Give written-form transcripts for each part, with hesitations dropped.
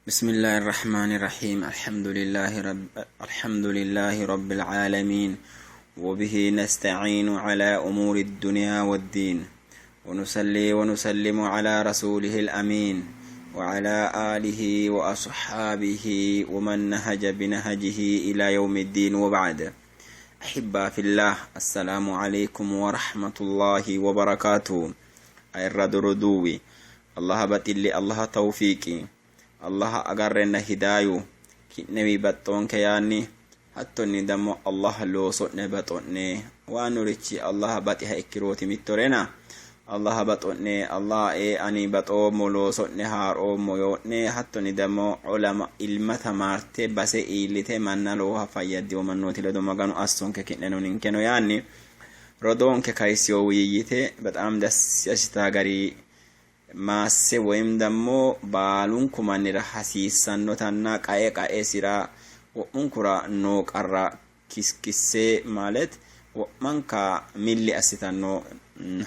بسم الله الرحمن الرحيم. الحمد لله رب العالمين، وبه نستعين على أمور الدنيا والدين، ونصلي ونسلم على رسوله الأمين وعلى آله وأصحابه ومن نهج بنهجه إلى يوم الدين، وبعد. أحبة في الله، السلام عليكم ورحمة الله وبركاته. Ayirradu roduuwi, Allaha baxilli, Allaha tawfiiqi, Allaha agarrenna hidaayu ki'newi baxxoonke yaanni, hattonni dammo Allaha looso'ne baxo'ne. Waannurichi Allaha baxiha ikkirooti mittorena Allaha baxo'ne. Allah ee ani baxoommo, looso'ne haa'roommo yoo'ne. Hattonni dammo culama ilma tamaarte base iillite manna lowoha fayyaddiyo mannooti ledo Maganu assonke, ki'neno ninkeno yaanni, rodoonke kayisiyo wuyiyyite bexaam dassi assitaa gari maasse woyim dammo baalunku mannira hasiissannotanna qae qaesira wo'munkura noo qarra kiskisse ማለት wo'manka milli assitanno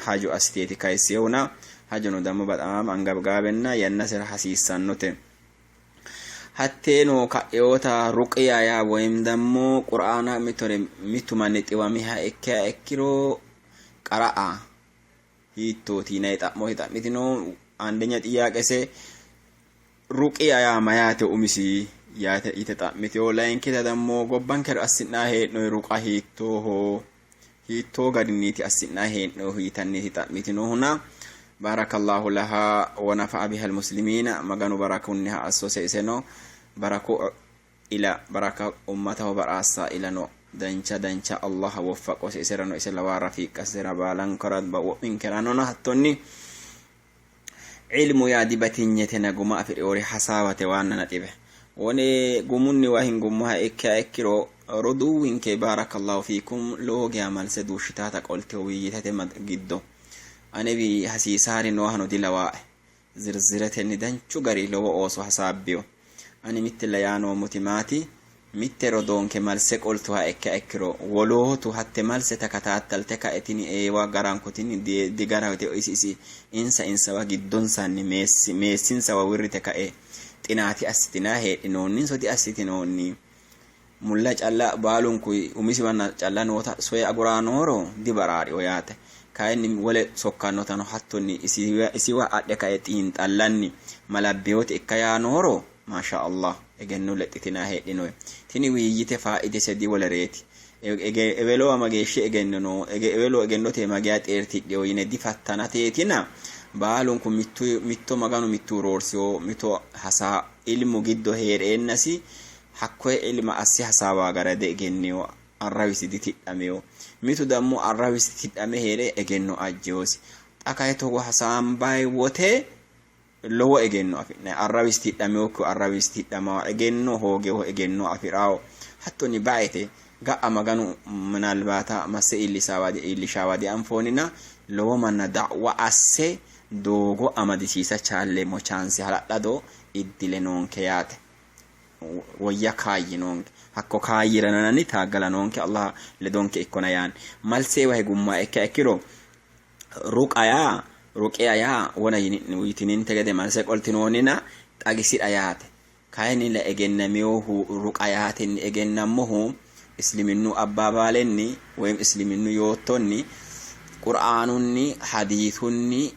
hajo assiteeti kayissehuna, hajono dammo bexaam angabgaabenna yannasira hasiissannote. Hatteeno ka'eyoota ruqiya yaa woyim dammo qur'aana mittore mittu manni xiwamiha ikkiha ikkiro qara'a hiittooti yinanni xa'mooti xa'mitino. አንደኛ ጥያቄሴ ruqiya yaa mayaate umisi yaate yite xa'mitino. Layinkita dammo gobbankera assi'nanni hee'noyi ruqa hiittooho, hiittoo garinniiti assi'nanni hee'noyihu yitanniiti xa'mitinohuna, barakallahu laha wa nafa'a biha almuslimiina. Maganu barakunniha assose, iseno baraku ila baraka ummataho baraassa ilano dancha dancha Allaha woffaqose, iserano ise lawaa rafiiqqasera baalankora wo'minkeranona. Hattonni ilmu yaa dibatinyetena guma afi'riori hasaawate waanna naxibe wone gumunniwa hingummoha ikkiha ikkiro, roduuwinke barakallahu fiikum lowo geya malse duushshitaata qolteho wiyyitete giddo anewi hasiisaari noohano dilawaae. Zirziretenni danchu gari lowo ooso hasaabbiyo. Ani mittella yaa noommoti maati, mitte rodoonke malse qoltuha ikkiha ikkiro wolootu hatte malse takataattalte ka'e tini eewa garanko, tini digaraho yite isi isi insa insawa giddonsanni meessinsawa wirrite ka'e xinaati assitinaa heedhinoonninso diassitinoonni? Mulla calla baalunku umisiwanna calla noota soye aguraa nooro dibaraariyo yaate. Kayinni wole sokkannotano hattonni isiwa adhe kae xiinxallanni malabbeyote ikka yaa nooro, maasha Allah, egenno lexxitinaa heedhinoyi. Tini wiiyyite faaidese diwolereeti. Ewelowa mageeshshi egenno no, ewelo egennote mageya xeertidheyo yine difattanateetina, baalunku mitto Maganu mittu roorsiyo mito hasa ilmu giddo hee'reennasi hakkoye ilma asse hasaawa gara diegenniyo, arrawisi ditidhameyo. Mitu dammo arrawisi tidhame hee're egenno ajjeyosi. Xa kayi togo hasaambayi wote lowo egenno afi'nanni. Arrawisi tidhameyokkihu arrawisi tidhamawo, egenno hoogeho egenno afi'rawo. Hattonni baete ga'a Maganu minalbaata masse iillishaawa dianfoonnina, lowo manna da'wa asse doogo amadisiisa chaalleemmo chaanse hala'lado iddile noonke yaate. Woyya kaayyi noonke, hakko kaayyira taaggala noonke. Allah ledonke ikkona yaanni malseewa higummaa ikka ikkiro, ruqa yaa, ruqiya yaa wona yitininte gede malse qoltinoonnina xagisidha yaate. Kayinni la egennaminohu ruqa yaatenni egennammohu isliminnu abbabaalenni woyim isliminnu yoottonni qur'aanunni hadiisunni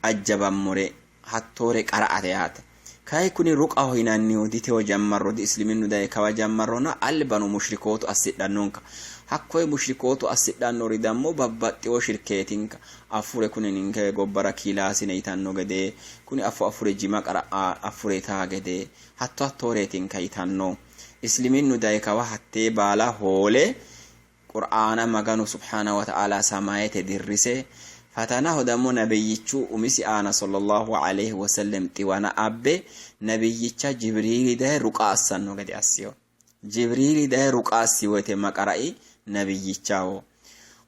ajjabammore hattoore qara'ate yaate. Kayi kuni ruqaho yinannihu diteho jammarro di isliminnu daye kawa jammarrona, albano mushrikootu assidhannonka. Hakkoye mushrikootu assidhannori dammo babbaxxiwo shirkeetinka. Affure kuni ninke gobbara kiilaasine yitanno gede, kuni affu affure jima qara'a affure yitaa gede, hatto hattooreetinka yitanno. Isliminnu daye kawa hattee baala hoole qur'aana Maganu subhaanahu wa ta'aala samayete dirrise fatanaho dammo nabiyyichu umisi aana sallallahu alayhi wasallam xiwana abbe nabiyyicha Jibriili daye ruqa assanno gede assiyo. Jibriili daye ruqa assi woyte maqara'i nabiyyichaho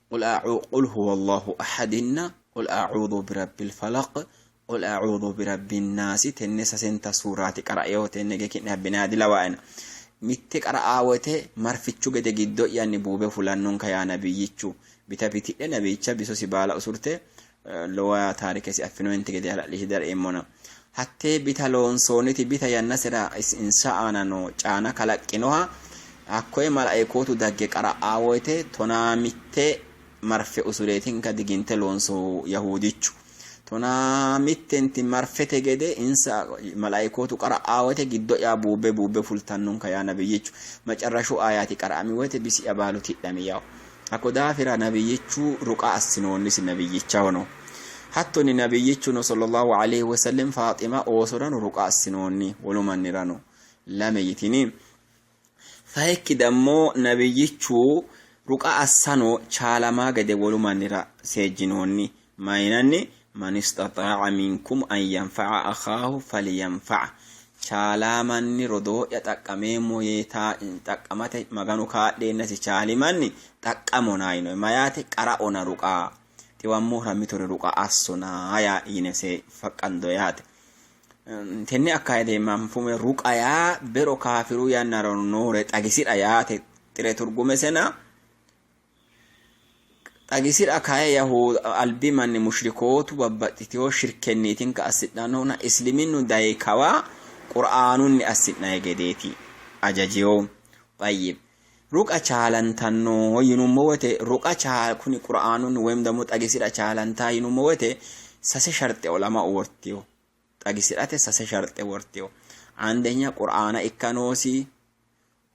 qul huwa Allahu ahadinna qul a'udhu birabbil falaq, qul a'udhu birabbin naasi, tenne sasenta suuraati qara'eho. Tenne ge ki'ne habbinaa dilawaena. Mitte qara'a woyte marfichu gede giddo'yanni buube fulannonka yaa nabiyyichu bita bitidhe nabiyyicha bisosi baala usurte, lowo taarikesi affinoente gede hala'lishi dareemmona. Hattee bita loonsoonniti bita yannasera insa aana noo caana kalaqqinoha hakkoye malaikootu dagge qara'aa woyte 15 marfe usureetinka diginte loonsohu Yahudichu. Tonaa mittenti marfete gede insa malaikootu qara'aa woyte giddo'ya buubbe buubbe fultannonka yaa nabiyyichu. Macarrashu ayaati qara'ami woyte bisi'ya baalu tidhami yawo. Hakko daafira nabiyyichu ruqa assinoonnisi nabiyyichahono. Hattonni nabiyyichuno sallallahu alayhi wasallam Faaxima oosorano ruqa assinoonni wolu mannirano. Lame yitini. Sayikki dammo nabiyyichu ruqa assano chaalamaa gede wolu mannira seejjinoonni. Mayinanni? Man istaxaa'a minkum an yanfa'a akhaahu falyanfa'. Chaalaamanni rodoo'ya xaqqameemmo yee xaqqamate Maganu kaa'leennasi chaali manni xaqqamona yino. Mayaate qara'ona ruqa xiwammohura mitore ruqa assona yaa yine faqqando yaate. Tenne akkaayide manfume ruqa yaa bero kaafiru yannara noore xagisi'ra yaate xire turgumesena xagisi'ra kaye yahu albi manni mushrikootu babbaxxitewo shirkenniitinka assidhannohuna isliminnu dayi kawa qur'aanunni assi'nayi gedeeti ajajiyo. Xayyib ruqa chaalantanno yinummo wote ruqa kuni qur'aanunni woyim ደግሞ xagisi'ra chaalantaa yinummo wote sase sharxe olama wortiyo xagisi'rate sase sharxe wortiyo. Andenya qur'aana ikka noosi,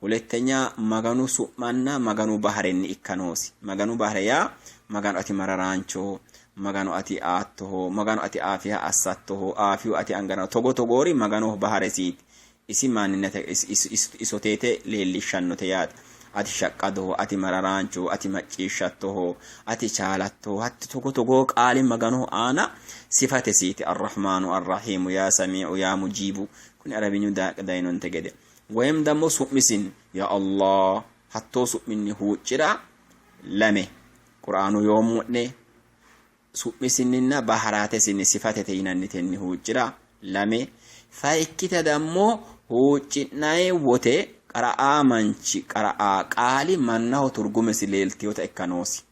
Hulettenya Maganu su'manna Maganu baharenni ikka noosi. Maganu bahare yaa Maganu ati mararaanchoho, Maganu ati aattoho, Maganu ati aafiha assattoho, aafihu ati angana togo togoori Maganoho baharesiiti. Isi manninate isoteete leellishshannote yaate. Ati shaqqadoho, ati mararaanchoho, ati macciishshattoho, ati chaalattoho, hatti togo togoo qaali Maganoho aana sifatesiiti. Arrahmaanu, Arrahiimu, yaa Samiicu, yaa Mujiibu. Kuni Arabinyu dayinonte gede. Woyim dammo su'misin ya Allah hattoo su'minni huuccira lame Qur'aanu yoommo'ne su'misinninna baharaatesinni sifatete yinannitenni huuccira lame sayikkita dammo huucci'nanni wote qara'aa manchi qara'aa qaali mannaho turgumesi leeltinota ikka noosi.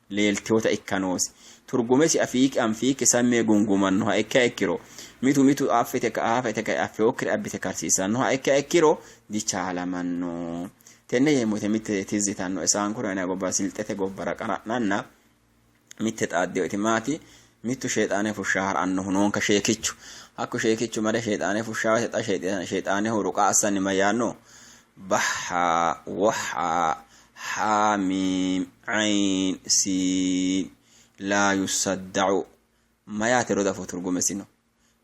Leeltinota ikka noosi. Turgumesi afiiki anfiikki sammi yee gungumannoha ikkiha ikkiro, mitu mitu affite aafete kae affinokkire abbite karsiissannoha ikkiha ikkiro dichaalamanno. Tenne yeemmo woyte mitte tizzi yitannoe Saankura yinanni gobba Silxete gobbara qara'nanna mitte xaaddinoeti maati mittu sheexaane fushsha ha'rannohu noonka sheekichu. Hakku sheekichu mare sheexaane fushsha woyte xa sheexaaneho ruqa assanni mayyaanno? Bahha wohha haa miim ayin siin laa yusadda'u mayaatero dafo turgumesino.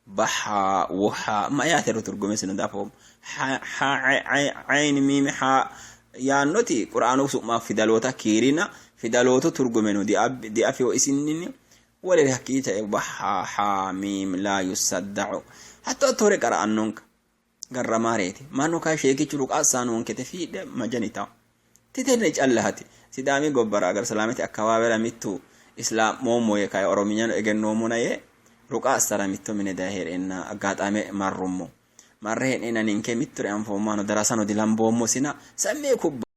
Baha woha mayaatero turgumesino dafoommo. Ayin miim haa yaannoti quraanu su'ma fidaloota kiirina fidalootu turgumeno diafino isinni wolere hakkiicha baha haa miim laa yusadda'u hatto hattoore qara'annonka. Garramaareeti. Mannu kayi sheekichu ruqa assa noonkete fiidhe majanitawo. Titenne callahati. Sidaami gobbara agar salaamete akkawaawera mittu islaa'moommo yee kayi Orominyano egennoommona yee ruqa assara mitto mine daye hee'reenna aggaxaame marrummo. Marre hee'neenna ninke mittore anfoommohano darasano dilamboommosina sammee kubba.